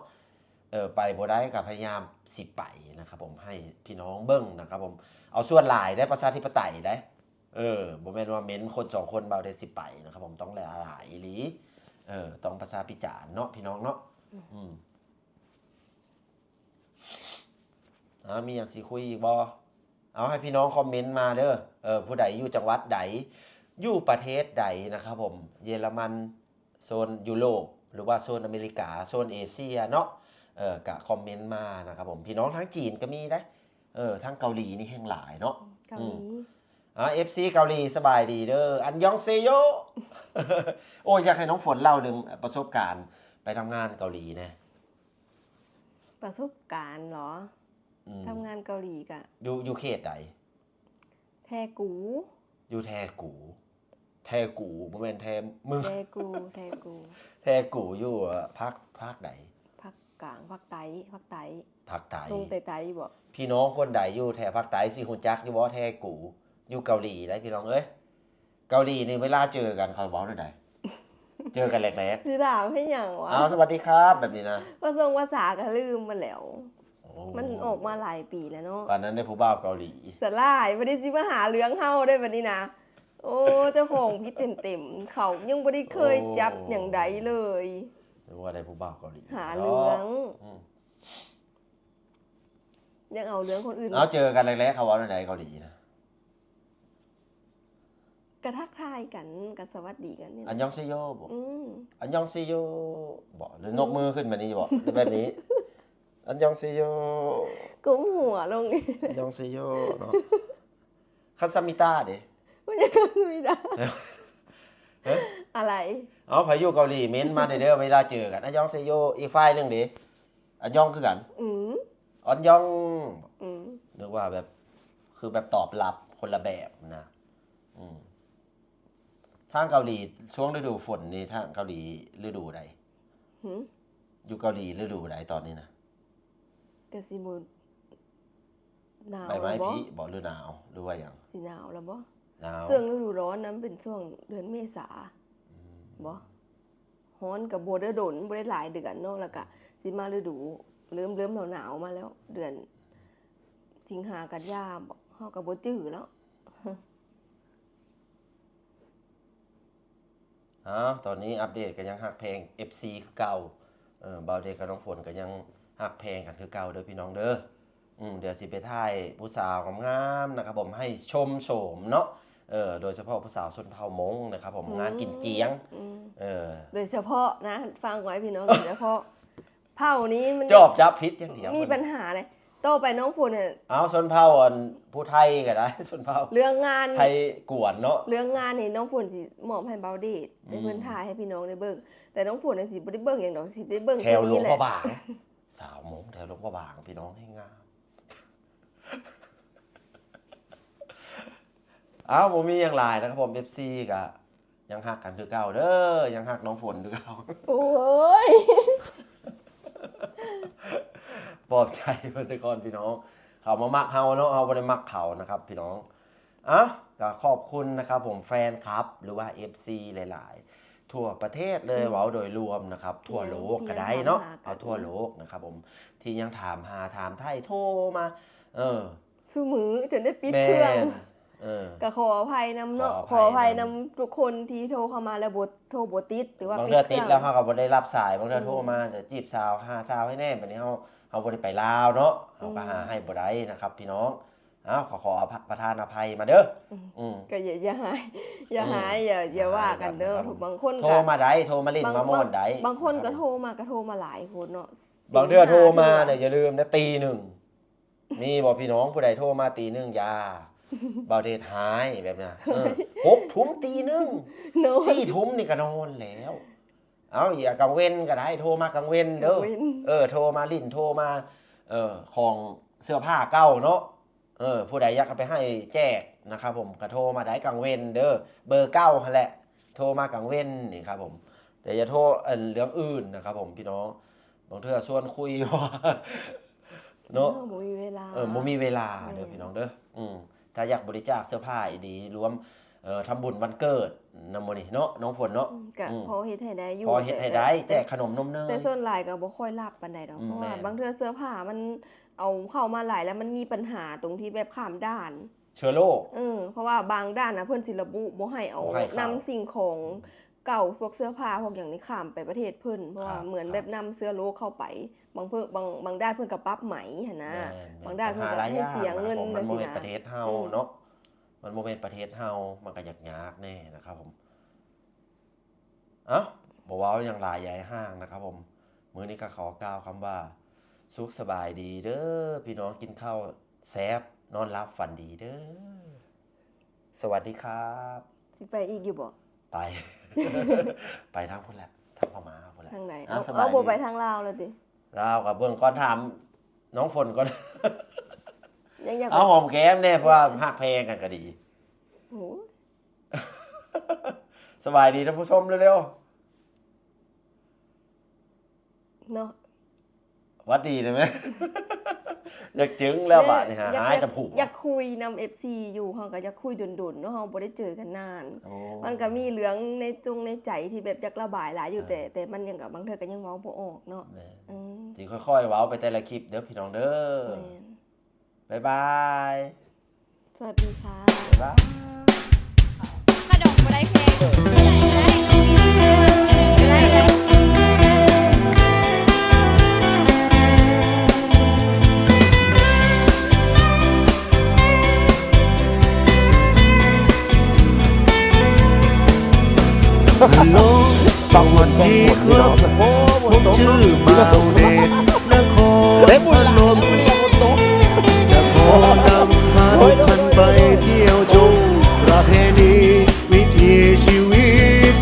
ເອີ ໄປບໍ່ໄດ້ກໍພະຍາຍາມຊິໄປນະຄັບຜົມ ໃຫ້ພີ່ນ້ອງເບິ່ງນະຄັບຜົມ. ເອົາສ່ວນຫຼາຍໄດ໋ ປະຊາທິປະໄຕໄດ໋. ເອີ ບໍ່ແມ່ນວ່າເມັນຄົນສອງຄົນ ບ່າວເດຊິໄປນະຄັບຜົມ ຕ້ອງຫຼາຍໆອີ່ຫຼີ. ເອີ ຕ້ອງປະຊາພິຈານເນາະ ພີ່ນ້ອງເນາະ. ອືມ ອືມ ອ່າ ມີຫຍັງຊິຄຸຍອີກບໍ່? ເອົາ ໃຫ້ພີ່ນ້ອງຄອມເມັນມາເດີ. ເອີ ຜູ້ໃດຢູ່ຈັງຫວັດໃດ ຢູ່ປະເທດໃດນະຄັບຜົມ ເຢຍລະມັນ ໂຊນຢູໂຣບ ຫຼືວ່າໂຊນອາເມລິກາ ໂຊນເອເຊຍເນາະ. ເອີ ກະຄອມເມັນມານະຄັບຜົມ. ພີ່ນ້ອງທາງຈີນກໍມີໄດ໋. ເອີ ທາງເກົາຫຼີນີ້ແຮ່ງຫຼາຍເນາະ. ເກົາຫຼີ. ອືມ ອ່າ ເອັຟຊີ ເກົາຫຼີ ສະບາຍດີເດີ ອັນຢອງເຊໂຍ. ໂອ້ຍ ຢາກໃຫ້ນ້ອງຝົນເລົ່າເລື່ອງປະສົບການໄປທຳງານເກົາຫຼີແດ່. ປະສົບການເຫລອ? ອືມ ທຳງານເກົາຫຼີກະ ຢູ່ ຢູ່ເຂດໃດ? ແທກູ. ຢູ່ແທກູ. ແທກູ ບໍ່ແມ່ນແທມຶງ. ແທກູ ແທກູ ແທກູຢູ່ພາກ ພາກໃດ? ພາກກາງ ພາກໃຕ້ ພາກໃຕ້ ພາກໃຕ້ ລົງໃຕ້ໆບໍ? ພີ່ນ້ອງຄົນໃດຢູ່ແຖວພາກໃຕ້ຊິຮູ້ຈັກຢູ່ບໍ່ ແທກູ? ຢູ່ເກົາຫຼີໄດ໋ ພີ່ນ້ອງເອີຍ. ເກົາຫຼີນີ້ເວລາເຈີກັນເຂົາເວົ້າແນວໃດ? ເຈີກັນແລກໆ ຊິຖາມເຮັດຫຍັງວະ? ອ້າວ ສະຫວັດດີຄັບ ແບບນີ້ນະ. ພາສົງພາສາກໍລືມໝົດແລ້ວ. ໂອ້ ມັນອອກມາຫຼາຍປີແລ້ວເນາະ. ປານນັ້ນໄດ້ຜູ້ບ່າວເກົາຫຼີ. ສະຫຼາຍ ບັດນີ້ຊິມາຫາເລື່ອງເຮົາເດ້ບັດນີ້ນະ. ໂອ້ ເຈົ້າຂອງຜິດເຕັມໆ ເຂົາຍັງບໍ່ໄດ້ເຄີຍ ໂອ້ ຈັບຫຍັງໃດເລີຍ. ນຶກວ່າໄດ້ຜູ້ບ່າວເກົາຫຼີ ຫາເລື່ອງ. ອືມ ຍັງເອົາເລື່ອງຄົນອື່ນ. ເອົາ ເຈີກັນແລກໆ ເຂົາເວົ້າແນວໃດເກົາຫຼີນະ? ກໍທັກທາຍກັນ ກໍສະຫວັດດີກັນນີ້ແຫຼະ. ອັນຢອງເຊໂຍບໍ? ອືມ ອັນຢອງເຊໂຍບໍ? ຫຼືຍົກມືຂຶ້ນແບບນີ້ບໍ? ຫຼືແບບນີ້? ອັນຢອງເຊໂຍ ກົ້ມຫົວລົງ. ອັນຢອງເຊໂຍເນາະ. ຄາສະມິຕາເດ? ບໍ່ໃຊ່ຄາສະມິຕາ. ຮະ? ອະໄລ? ເອົາ ໃຜຢູ່ເກົາຫຼີເມັ້ນມາແດ່ເດີ ເວລາເຈີກັນ. ອັນຢອງເຊໂຍ. ອີກຝ່າຍໜຶ່ງເດ? ອັນຢອງຄືກັນ? ອືມ ອັນຢອງ. ອືມ ນຶກວ່າແບບ ຄືແບບຕອບຮັບຄົນລະແບບນະ. ອືມ ທາງເກົາຫຼີ ຊ່ວງລະດູຝົນນີ້ ທາງເກົາຫຼີລະດູໃດ? ຫື? ຢູ່ເກົາຫຼີລະດູໃດຕອນນີ້ນະ? ກະຊິບໍ່ໜາວ ໃບໄມ້ ແລ້ວບໍ? ຜລິບໍ ຫຼືໜາວ ຫຼືວ່າຫຍັງ? ຊິໜາວແລ້ວບໍ? ໜາວ. ຊ່ວງລະດູຮ້ອນນະ ມັນເປັນຊ່ວງເດືອນເມສາ ອືມ ບໍ? ຮ້ອນກໍບໍ່ໄດ້ດົນ ບໍ່ໄດ້ຫຼາຍເດືອນເນາະ ແລ້ວກະຊິມາລະດູເລີ່ມ ເລີ່ມໜາວໆມາແລ້ວ ເດືອນສິງຫາ ກັນຍາບໍ? ເຮົາກໍບໍ່ຈື່ແລ້ວ. ອ້າວ ຕອນນີ້ອັບເດດກໍຍັງຮັກແພງເອັຟຊີຄືເກົ່າ. ເອີ ບ່າວເດກກັບນ້ອງຝົນກໍຍັງຮັກແພງກັນຄືເກົ່າເດີພີ່ນ້ອງເດີ. ອືມ ດຽວຊິໄປຖ່າຍຜູ້ສາວງາມໆນະຄັບຜົມ ໃຫ້ຊົມໂສມເນາະ. ເອີ ໂດຍສະເພາະຜູ້ສາວຊົນເຜົ່າມົ້ງນະຄັບຜົມ ອືມ ງານກິນຈຽງ. ອືມ ເອີ ໂດຍສະເພາະນະ ຟັງໄວ້ພີ່ນ້ອງ ໂດຍສະເພາະ ເຜົ່ານີ້ມັນຈອບຈັບຜິດຢ່າງດຽວ ມີບັນຫາເດ້. ຕໍ່ໄປນ້ອງຝົນຫັ້ນ ເອົາ ຊົນເຜົ່າອັນຜູ້ໄທກໍໄດ້ ຊົນເຜົ່າ ເລື່ອງງານ ໄທກວນເນາະ ເລື່ອງງານນີ້ນ້ອງຝົນຊິມອບໃຫ້ບ່າວເດດ ໃຫ້ເພິ່ນ ອືມ ຖ່າຍໃຫ້ພີ່ນ້ອງໄດ້ເບິ່ງ ແຕ່ນ້ອງຝົນນີ້ຊິບໍ່ໄດ້ເບິ່ງຫຍັງດອກ ຊິໄດ້ເບິ່ງແຖວ ແຕ່ນີ້ແຫຼະ ຫຼວງພະບາງ ສາວມົ້ງແຖວຫຼວງພະບາງ ພີ່ນ້ອງ ແຮງງາມ. ເອົ້າ ບໍ່ມີຫຍັງຫຼາຍນະຄັບຜົມ ເອັຟຊີ ກະຍັງຮັກກັນຄືເກົ່າເດີ ຍັງຮັກນ້ອງຝົນຄືເກົ່າ. ໂອ້ຍ ປອບໃຈເພິ່ນຊະກ່ອນພີ່ນ້ອງ ເຂົາມາມັກເຮົາເນາະ ເຮົາບໍ່ໄດ້ມັກເຂົານະຄັບພີ່ນ້ອງ. ເອົ້າ ກະຂອບຄຸນນະຄັບຜົມ ແຟນຄລັບ ຫຼືວ່າ ເອັຟຊີ ຫຼາຍໆ ທົ່ວປະເທດເລີຍ ອືມ ເວົ້າໂດຍລວມນະຄັບ ທົ່ວໂລກກໍໄດ້ເນາະ ແມ່ນ ເອົາທົ່ວໂລກນະຄັບຜົມ ທີ່ຍັງຖາມຫາ ຖາມໄຖ່ ໂທມາ ເອີ ຊຸມື້ຈົນໄດ້ປິດເຄື່ອງ ແມ່ນ ເອີ ກໍຂໍອະໄພນຳເນາະ ຂໍອະໄພນຳ ຂໍອະໄພນຳທຸກຄົນທີ່ໂທເຂົ້າມາແລ້ວບໍ່ ໂທບໍ່ຕິດ ຫຼືວ່າ ບາງເທື່ອຕິດແລ້ວເຮົາກໍບໍ່ໄດ້ຮັບສາຍ ບາງເທື່ອ ອືມ ໂທມາຈະຈີບສາວ ຫາສາວໃຫ້ແດ່ ບັດນີ້ເຮົາ ເຮົາບໍ່ໄດ້ໄປລາວເນາະ ເຮົາກໍ ອືມ ຫາໃຫ້ບໍ່ໄດ້ນະຄັບພີ່ນ້ອງ. ເອົ້າ ຂໍ ຂໍປະທານອະໄພມາເດີ ອືມ ອືມ ກໍຢ່າ ຢ່າຫາຍ ຢ່າຫາຍ ອືມ ຢ່າ ຢ່າວ່າກັນເດີ ຫາຍກັນນະຄັບ ບາງຄົນກໍ ໂທມາໄດ້ ໂທມາຫຼິ້ນ ບາງ ມາມ່ວນໄດ້ ບາງຄົນກໍ ນະຄັບ ໂທມາ ກໍໂທມາຫຼາຍໂພດເນາະ ບາງເທື່ອໂທມາ ສີ່ຫ້າເທື່ອ ນະ ຢ່າລືມນະ ຕີໜຶ່ງ ມີບໍ່ພີ່ນ້ອງ ຜູ້ໃດໂທມາຕີໜຶ່ງ ຢ່າ ບ່າວເດດຫາຍແບບນັ້ນ ເອີ ຫົກທຸ່ມຕີໜຶ່ງ ນອນ ສີ່ທຸ່ມນີ້ກໍນອນແລ້ວ. ເອົ້າ ຢ່າ ກາງເວັນກໍໄດ້ ໂທມາກາງເວັນເດີ ກາງເວັນ ເອີ ໂທມາຫຼິ້ນ ໂທມາ ເອີ ຂອງເສື້ອຜ້າເກົ່າເນາະ ເອີ ຜູ້ໃດຢາກເອົາໄປໃຫ້ແຈກນະຄັບຜົມ ກໍໂທມາໄດ້ກາງເວັນເດີ ເບີເກົ່າຫັ້ນແຫຼະ ໂທມາກາງເວັນນີ້ຄັບຜົມ ແຕ່ຢ່າໂທ ອັນ ເລື່ອງອື່ນນະຄັບຜົມ ພີ່ນ້ອງ ບາງເທື່ອຊວນຄຸຍ ເນາະ ເນາະ ບໍ່ມີເວລາ ເອີ ບໍ່ມີເວລາເດີ ແມ່ນ ພີ່ນ້ອງເດີ ອືມ ຖ້າຢາກບໍລິຈາກເສື້ອຜ້າອີ່ດີ ລວມ ເອີ ທຳບຸນວັນເກີດນຳໝູ່ນີ້ເນາະ ນ້ອງຝົນເນາະ ອືມ ກະ ອືມ ພໍເຮັດໃຫ້ໄດ້ຢູ່ ພໍເຮັດໃຫ້ໄດ້ ແຕ່ ແຈກຂະໜົມນົມເນີຍ ແຕ່ສ່ວນຫຼາຍກໍບໍ່ຄ່ອຍຮັບປານໃດດອກ ອືມ ເພາະວ່າ ແມ່ນ ບາງເທື່ອເສື້ອຜ້າມັນເອົາເຂົ້າມາຫຼາຍ ແລ້ວມັນມີບັນຫາຕົງທີ່ແບບຂ້າມດ່ານ ເຊື້ອໂລກ ເອີ ເພາະວ່າບາງດ່ານນະ ເພິ່ນຊິລະບຸບໍ່ໃຫ້ເອົາ ບໍ່ໃຫ້ເຂົ້າ ນຳສິ່ງຂອງ ອືມ ເກົ່າ ພວກເສື້ອຜ້າພວກຫຍັງນີ້ຂ້າມໄປປະເທດເພິ່ນ ເພາະວ່າ ຄັບ ເໝືອນແບບ ຄັບ ນຳເຊື້ອໂລກເຂົ້າໄປ ບາງເພິ່ນ ບາງ ບາງດ່ານເພິ່ນກໍປັບໃໝຫັ້ນນະ ແມ່ນ ບາງດ່ານເພິ່ນກໍໃຫ້ເສຍເງິນ ມັນບໍ່ແມ່ນປະເທດເຮົາເນາະ ອືມ ມັນບໍ່ແມ່ນປະເທດເຮົາ ມັນກໍຍາກໆແດ່ນະຄັບຜົມ. ເອົ້າ ບໍ່ເວົ້າຫຍັງຫຼາຍຢາຍຫ່າງນະຄັບຜົມ ມື້ນີ້ກໍຂໍກ່າວຄຳວ່າ ສຸກສະບາຍດີເດີ ພີ່ນ້ອງ ກິນເຂົ້າແຊບ ນອນຫຼັບຝັນດີເດີ ສະຫວັດດີຄັບ. ຊິໄປອີກຢູ່ບໍ່? ໄປ ໄປທາງພຸ້ນແຫຼະ ທາງພະມ້າພຸ້ນແຫຼະ ທາງໃດ? ເອົ້າ ເອົ້າ ສະບາຍດີ ບໍ່ໄປທາງລາວແລ້ວຕິ? ລາວກໍເບິ່ງກ່ອນ ຖາມນ້ອງຝົນກ່ອນ ຍັງຢາກ ເອົາ ຫອມແກ້ມແດ່ ເພາະວ່າຮັກແພງກັນກໍດີ ໂອ້ຍ ສະບາຍດີທ່ານຜູ້ຊົມເລັວໆ ເນາະ ຫວັດດີໄດ້ໄໝ? ຢາກຈຶ້ງແລ້ວບາດນີ້ຫາ ຢາກ ຫາຍຕະຜູ ຢາກຄຸຍນຳ ເອັຟຊີ ຢູ່ ເຮົາກໍຢາກຄຸຍດົນໆເນາະ ເຮົາບໍ່ໄດ້ເຈີກັນນານ ໂອ້ ມັນກໍມີເລື່ອງໃນຈົງໃນໃຈທີ່ແບບຢາກລະບາຍຫຼາຍຢູ່ ເອີ ແຕ່ ແຕ່ມັນຍັງກໍບາງເທື່ອກໍຍັງເວົ້າບໍ່ອອກເນາະ ແມ່ນ ອືມ ຊິຄ່ອຍໆເວົ້າໄປແຕ່ລະຄລິບເດີພີ່ນ້ອງເດີ ແມ່ນ ບາຍບາຍ ສະຫວັດດີຄ່ະ ບາຍບາຍ ຂະໜົມບໍ່ໄດ້ແພງ ເອີ ເທົ່າໃດກໍໄດ້ ເທົ່າໃດກໍໄດ້ ຮັລໂຫຼ ສະຫວັດດີຄັບ ຜົມຊື່ບ່າວເດດ ນະຄອນພະນົມ ຈະຂໍນຳພາທຸກທ່ານໄປທ່ຽວຊົມ ປະເພນີວິຖີຊີວິດ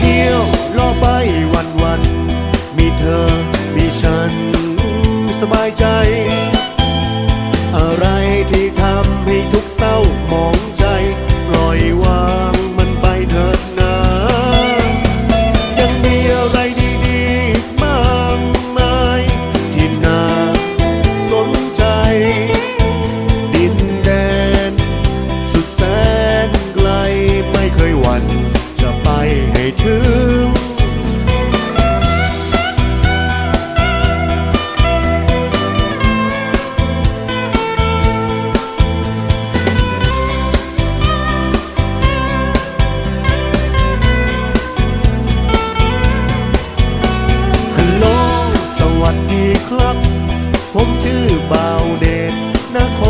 ທ່ຽວເລາະໄປວັນໆ ມີເທີ ມີສັນ ສະບາຍໃຈ ອະໄລທີ່ທຳໃຫ້ທຸກເສົ້າໝອງໃຈ ປ່ອຍວາງມັນໄປເທີດນາ ຍັງມີອະໄລດີໆ ມາກມາຍທີ່ໜ້າສົນໃຈ ດິນແດນສຸດແສນໄກລ ໄມ່ເຄີຍຫວັ່ນຈະໄປໃຫ້ເຖິງ. ຮັລໂຫຼ ສະຫວັດດີຄັບ ຜົມຊື່ບ່າວເດດ ນະຄ